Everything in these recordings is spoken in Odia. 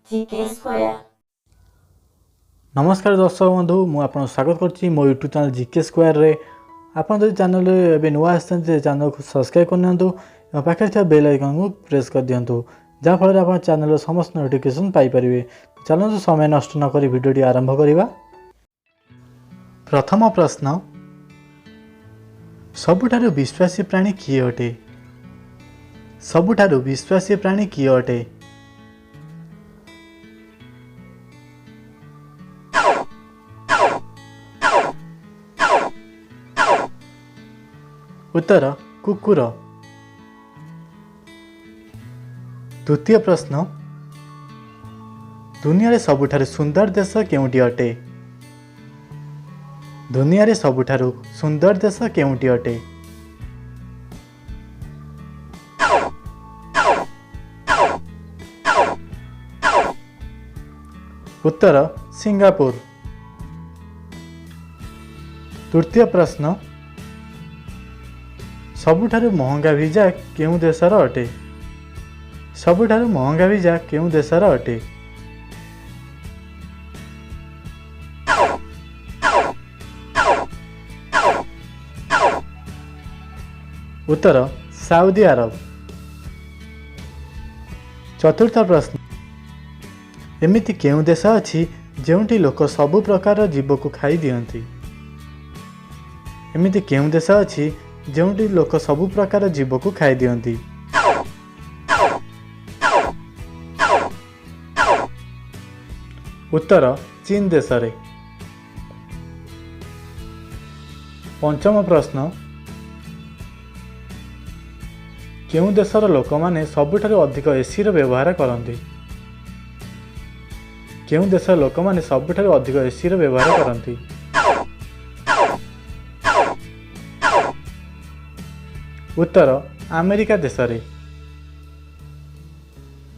GK Square. ନମସ୍କାର ଦର୍ଶକ ବନ୍ଧୁ, ମୁଁ ଆପଣଙ୍କୁ ସ୍ୱାଗତ କରୁଛି ମୋ ୟୁଟ୍ୟୁବ୍ ଚ୍ୟାନେଲ୍ ଜିକେ ସ୍କୋୟାରରେ। ଆପଣ ଯଦି ଚ୍ୟାନେଲରେ ଏବେ ନୂଆ ଆସିଛନ୍ତି, ଚ୍ୟାନେଲକୁ ସବସ୍କ୍ରାଇବ୍ କରିନିଅନ୍ତୁ ଏବଂ ପାଖରେ ଥିବା ବେଲ୍ ଆଇକନ୍କୁ ପ୍ରେସ୍ କରିଦିଅନ୍ତୁ, ଯାହାଫଳରେ ଆପଣ ଚ୍ୟାନେଲର ସମସ୍ତ ନୋଟିଫିକେସନ୍ ପାଇପାରିବେ। ଚାଲନ୍ତୁ, ସମୟ ନଷ୍ଟ ନକରି ଭିଡ଼ିଓଟି ଆରମ୍ଭ କରିବା। ପ୍ରଥମ ପ୍ରଶ୍ନ, ସବୁଠାରୁ ବିଶ୍ୱାସୀ ପ୍ରାଣୀ କିଏ ଅଟେ? ସବୁଠାରୁ ବିଶ୍ୱାସୀ ପ୍ରାଣୀ କିଏ ଅଟେ? ଉତ୍ତର, କୁକୁର। ଦ୍ୱିତୀୟ ପ୍ରଶ୍ନ, ଦୁନିଆରେ ସବୁଠାରୁ ସୁନ୍ଦର ଦେଶ କେଉଁଟି ଅଟେ? ଦୁନିଆରେ ସବୁଠାରୁ ସୁନ୍ଦର ଦେଶ କେଉଁଟି ଅଟେ? ଉତ୍ତର, ସିଙ୍ଗାପୁର। ତୃତୀୟ ପ୍ରଶ୍ନ, ସବୁଠାରୁ ମହଙ୍ଗା ଭିଜା କେଉଁ ଦେଶର ଅଟେ? ସବୁଠାରୁ ମହଙ୍ଗା ଭିଜା କେଉଁ ଦେଶର ଅଟେ? ଉତ୍ତର, ସାଉଦି ଆରବ। ଚତୁର୍ଥ ପ୍ରଶ୍ନ, ଏମିତି କେଉଁ ଦେଶ ଅଛି ଯେଉଁଠି ଲୋକ ସବୁ ପ୍ରକାର ଜୀବକୁ ଖାଇ ଦିଅନ୍ତି? ଏମିତି କେଉଁ ଦେଶ ଅଛି ଯେଉଁଠି ଲୋକ ସବୁ ପ୍ରକାର ଜୀବକୁ ଖାଇ ଦିଅନ୍ତି? ଉତ୍ତର, ଚୀନ ଦେଶରେ। ପଞ୍ଚମ ପ୍ରଶ୍ନ, କେଉଁ ଦେଶର ଲୋକମାନେ ସବୁଠାରୁ ଅଧିକ ଏସିର ବ୍ୟବହାର କରନ୍ତି? କେଉଁ ଦେଶର ଲୋକମାନେ ସବୁଠାରୁ ଅଧିକ ଏସିର ବ୍ୟବହାର କରନ୍ତି? ଉତ୍ତର, ଆମେରିକା ଦେଶରେ।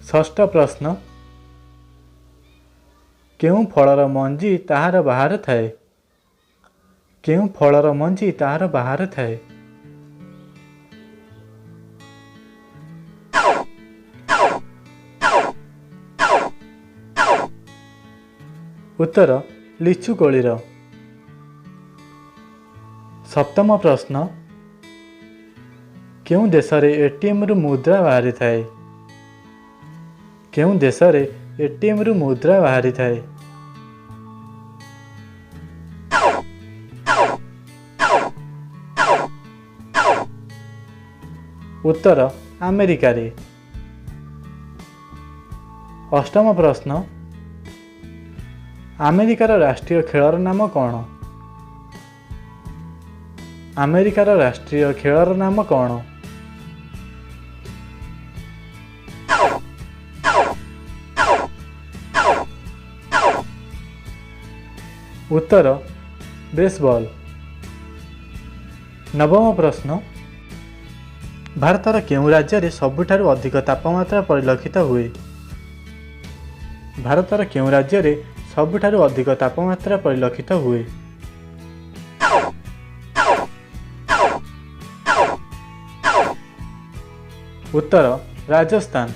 ଷଷ୍ଠ ପ୍ରଶ୍ନ, କେଉଁ ଫଳର ମଞ୍ଜି ତାହାର ବାହାରେ ଥାଏ? କେଉଁ ଫଳର ମଞ୍ଜି ତାହାର ବାହାରେ ଥାଏ? ଉତ୍ତର, ଲିଚୁ କୋଳିର। ସପ୍ତମ ପ୍ରଶ୍ନ, କେଉଁ ଦେଶରେ ଏଟିଏମ୍ରୁ ମୁଦ୍ରା ବାହାରିଥାଏ? କେଉଁ ଦେଶରେ ଏଟିଏମ୍ରୁ ମୁଦ୍ରା ବାହାରିଥାଏ? ଉତ୍ତର, ଆମେରିକାରେ। ଅଷ୍ଟମ ପ୍ରଶ୍ନ, ଆମେରିକାର ରାଷ୍ଟ୍ରୀୟ ଖେଳର ନାମ କ'ଣ? ଆମେରିକାର ରାଷ୍ଟ୍ରୀୟ ଖେଳର ନାମ କ'ଣ? ଉତ୍ତର, ବେସବଲ୍। ନବମ ପ୍ରଶ୍ନ, ଭାରତର କେଉଁ ରାଜ୍ୟରେ ସବୁଠାରୁ ଅଧିକ ତାପମାତ୍ରା ପରିଲକ୍ଷିତ ହୁଏ? ଭାରତର କେଉଁ ରାଜ୍ୟରେ ସବୁଠାରୁ ଅଧିକ ତାପମାତ୍ରା ପରିଲକ୍ଷିତ ହୁଏ? ଉତ୍ତର, ରାଜସ୍ଥାନ।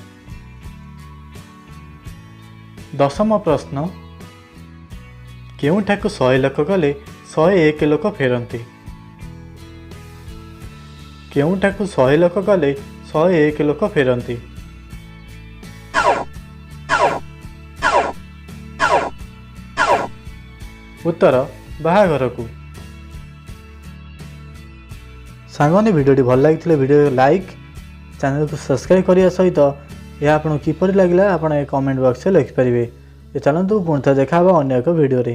ଦଶମ ପ୍ରଶ୍ନ, କେଉଁଠାକୁ 100 ଲୋକ ଗଲେ 101 ଲୋକ ଫେରନ୍ତି? କେଉଁଠାକୁ 100 ଲୋକ ଗଲେ 101 ଲୋକ ଫେରନ୍ତି? ଉତ୍ତର, ବାହାଘରକୁ। ସାଙ୍ଗମାନେ, ଭିଡ଼ିଓଟି ଭଲ ଲାଗିଥିଲେ ଭିଡ଼ିଓ ଲାଇକ୍, ଚ୍ୟାନେଲକୁ ସବସ୍କ୍ରାଇବ୍ କରିବା ସହିତ ଏହା ଆପଣଙ୍କୁ କିପରି ଲାଗିଲା ଆପଣ ଏ କମେଣ୍ଟ ବକ୍ସରେ ଲେଖିପାରିବେ। ଚାଲନ୍ତୁ, ପୁଣି ଥରେ ଦେଖା ହେବ ଅନ୍ୟ ଏକ ଭିଡ଼ିଓରେ।